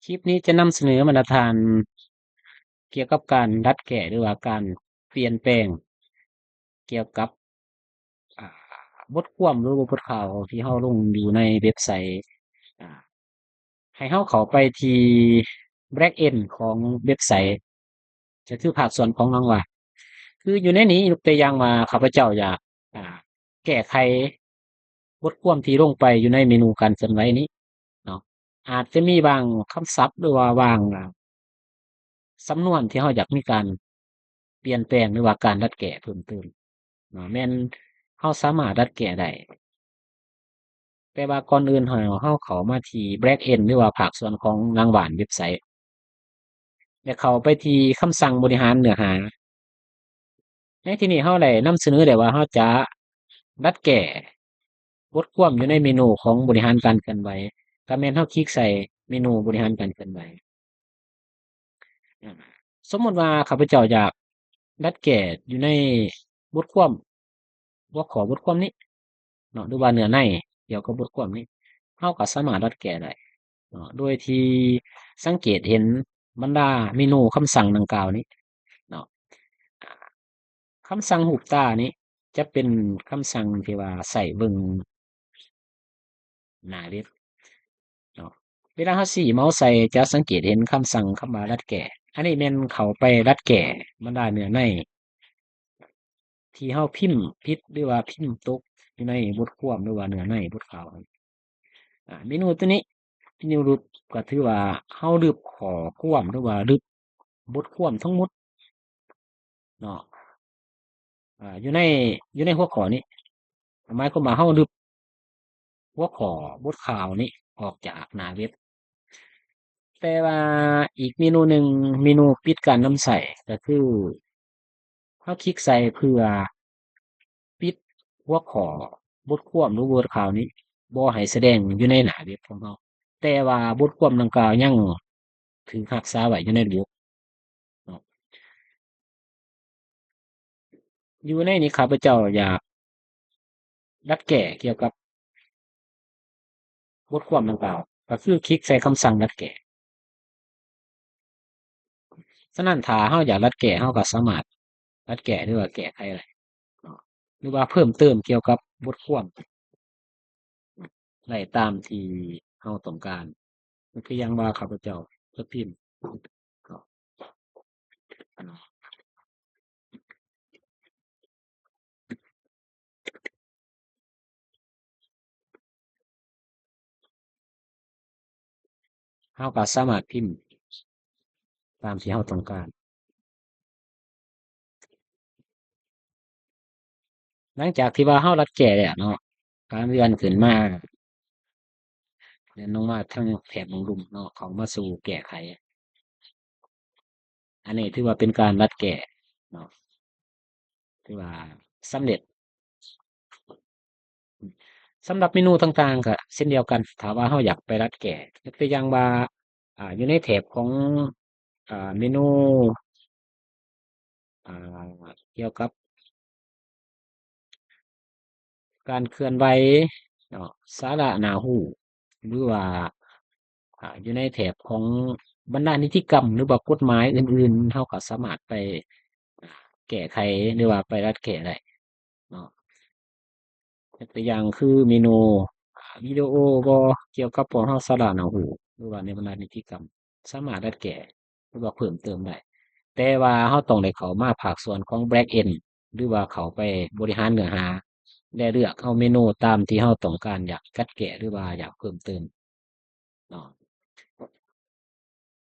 ຄລິບນີ້ຈະນຳສະເໜີບັນດາທ່ານ ກ່ຽວກັບການດັດແກ້ ຫຼືວ່າການປ່ຽນແປງ ກ່ຽວກັບ ອ່າ ບົດຄວາມ ຫຼືວ່າບົດຂ່າວທີ່ເຮົາລົງຢູ່ໃນເວັບໄຊ ອ່າ ໃຫ້ເຮົາເຂົ້າໄປທີ່ back end ຂອງເວັບໄຊ ກໍຄືພາກສ່ວນຂອງນາງວ່າ ຄືຢູ່ໃນນີ້ ຍົກຕົວຢ່າງວ່າ ຂ້າພະເຈົ້າຢາກ ອ່າ ແກ້ໄຂບົດຄວາມທີ່ລົງໄປຢູ່ໃນເມນູການເຄື່ອນໄຫວນີ້ເນາະ ອາດຈະມີບາງຄຳສັບ ຫຼືວ່າບາງ ອ່າ ສຳນວນທີ່ເຮົາຢາກມີການປ່ຽນແປງ ຫຼືວ່າການດັດແກ້ເພີ່ມເຕີມເນາະ ແມ່ນເຮົາສາມາດດັດແກ້ໄດ້. ແຕ່ວ່າກ່ອນອື່ນ ໃຫ້ເຮົາເຂົ້າມາທີ່ back end ຫຼືວ່າພາກສ່ວນຂອງນາງຫວ່ານເວັບໄຊ ແລະ ເຂົ້າໄປທີ່ຄຳສັ່ງບໍລິຫານເນື້ອຫາ. ໃນທີ່ນີ້ເຮົາໄດ້ນຳສະເໜີແລ້ວວ່າເຮົາຈະດັດແກ້ບົດຄວາມຢູ່ໃນເມນູຂອງບໍລິຫານການເຄື່ອນໄຫວ ກໍແມ່ນເຮົາຄລິກໃສ່ເມນູບໍລິຫານການເຄື່ອນໄຫວ. ອາ ສົມມຸດວ່າຂ້າພະເຈົ້າຢາກດັດແກ້ຢູ່ໃນບົດຄວາມ ຫົວຂໍ້ບົດຄວາມນີ້ເນາະ ຫຼືວ່າເນື້ອໃນກ່ຽວກັບບົດຄວາມນີ້ ເຮົາກໍສາມາດດັດແກ້ໄດ້ເນາະ ໂດຍທີ່ສັງເກດເຫັນບັນດາເມນູຄຳສັ່ງດັ່ງກ່າວນີ້ເນາະ. ອາ ຄຳສັ່ງຮູບຕານີ້ຈະເປັນຄຳສັ່ງທີ່ວ່າໃຊ້ເບິ່ງໜ້າເວັບເນາະ. ເວລາເຮົາຊີ້ເມົາໃສ່ ຈະສັງເກດເຫັນຄຳສັ່ງຄຳວ່າດັດແກ້. ອັນນີ້ແມ່ນເຂົ້າໄປດັດແก้ບັນດາເນື້ອໃນທີ່ເຮົາພິມຜິດ ຫຼືວ່າພິມຕົກຢູ່ໃນບົດຄວາມ ຫຼືວ່າເນື້ອໃນບົດຂ່າວ. ອາ ເມນູຕົວນີ້ ເມນູລຶບ ກໍຖືວ່າເຮົາລຶບຂໍ້ຄວາມ ຫຼືວ່າລຶບບົດຄວາມທັງໝົດເນາະ ອາ ຢູ່ໃນ ຢູ່ໃນຫົວຂໍ້ນີ້ ໝາຍຄວາມວ່າເຮົາລຶບຫົວຂໍ້ບົດຂ່າວນີ້ອອກຈາກໜ້າເວັບ. ແຕ່ວ່າອີກເມນູໜຶ່ງ ເມນູປິດການນຳໃຊ້ ກໍຄື ເຮົາຄລິກໃສ່ເພື່ອປິດຫົວຂໍ້ບົດຄວາມ ຫຼື ບົດຂ່າວນີ້ບໍ່ໃຫ້ສະແດງຢູ່ໃນໜ້າເວັບຂອງເຮົາ ແຕ່ວ່າບົດຄວາມດັ່ງກ່າວຍັງຖືກຮັກສາໄວ້ຢູ່ໃນລະບົບເນາະ. ຢູ່ໃນນີ້ ຂ້າພະເຈົ້າຢາກດັດແກ້ກ່ຽວກັບ ບົດຄວາມດັ່ງກ່າວ ກໍຄືຄລິກໃສ່ຄຳສັ່ງດັດແກ້. ສະນັ້ນ ຖ້າເຮົາຢາກດັດແກ້ ເຮົາກໍສາມາດດັດແກ້ ຫຼືວ່າແກ້ໄຂໄດ້ເນາະ ຫຼືວ່າເພີ່ມເຕີມກ່ຽວກັບບົດຄວາມໄດ້ຕາມທີ່ເຮົາຕ້ອງການ. ຍົກຕົວຢ່າງວ່າ ຂ້າພະເຈົ້າຈະພິມ ເຮົາກໍສາມາດພິມຕາມທີ່ເຮົາຕ້ອງການ. ຫຼັງຈາກທີ່ວ່າເຮົາລັດແກ້ແລ້ວເນາະ ການເລື່ອນຂຶ້ນມາ ເລື່ອນລົງມາທາງແຖບວງລຸ່ມເນາະ ເຂົ້າມາສູ່ແກ້ໄຂ. ອັນນີ້ຖືວ່າເປັນການລັດແກ້ເນາະ ຖືວ່າສຳເລັດ. ສຳລັບເມນູຕ່າງໆກໍເຊັ່ນດຽວກັນ ຖ້າວ່າເຮົາຢາກໄປລັດແກ້ ຍົກຕົວຢ່າງວ່າ ອາ ຢູ່ໃນແຖບຂອງ ອາ ເມນູ ອາ ກ່ຽວກັບການເຄື່ອນໄຫວເນາະ ສາລະໜ້າຮູ້ ຫຼືວ່າ ອາ ຢູ່ໃນແຖບຂອງບັນດານິຕິກຳ ຫຼືວ່າກົດໝາຍອື່ນໆ ເຮົາກໍສາມາດໄປແກ້ໄຂ ຫຼືວ່າໄປລັດແກ້ໄດ້ເນາະ. ຍົກຕົວຢ່າງຄືເມນູ ອາ ວິດີໂອບໍ່ ກ່ຽວກັບພວກເຮົາສາລະໜ້າຮູ້ ຫຼືວ່າໃນບັນດານິຕິກຳ ສາມາດດັດແກ້ ຫຼືວ່າເພີ່ມເຕີມໄດ້ ແຕ່ວ່າເຮົາຕ້ອງໄດ້ເຂົ້າມາພາກສ່ວນຂອງ back end ຫຼືວ່າເຂົ້າໄປບໍລິຫານເນື້ອຫາ ແລະ ເລືອກເອົາເມນູຕາມທີ່ເຮົາຕ້ອງການຢາກຈັດແກ້ ຫຼືວ່າຢາກເພີ່ມເຕີມເນາະ.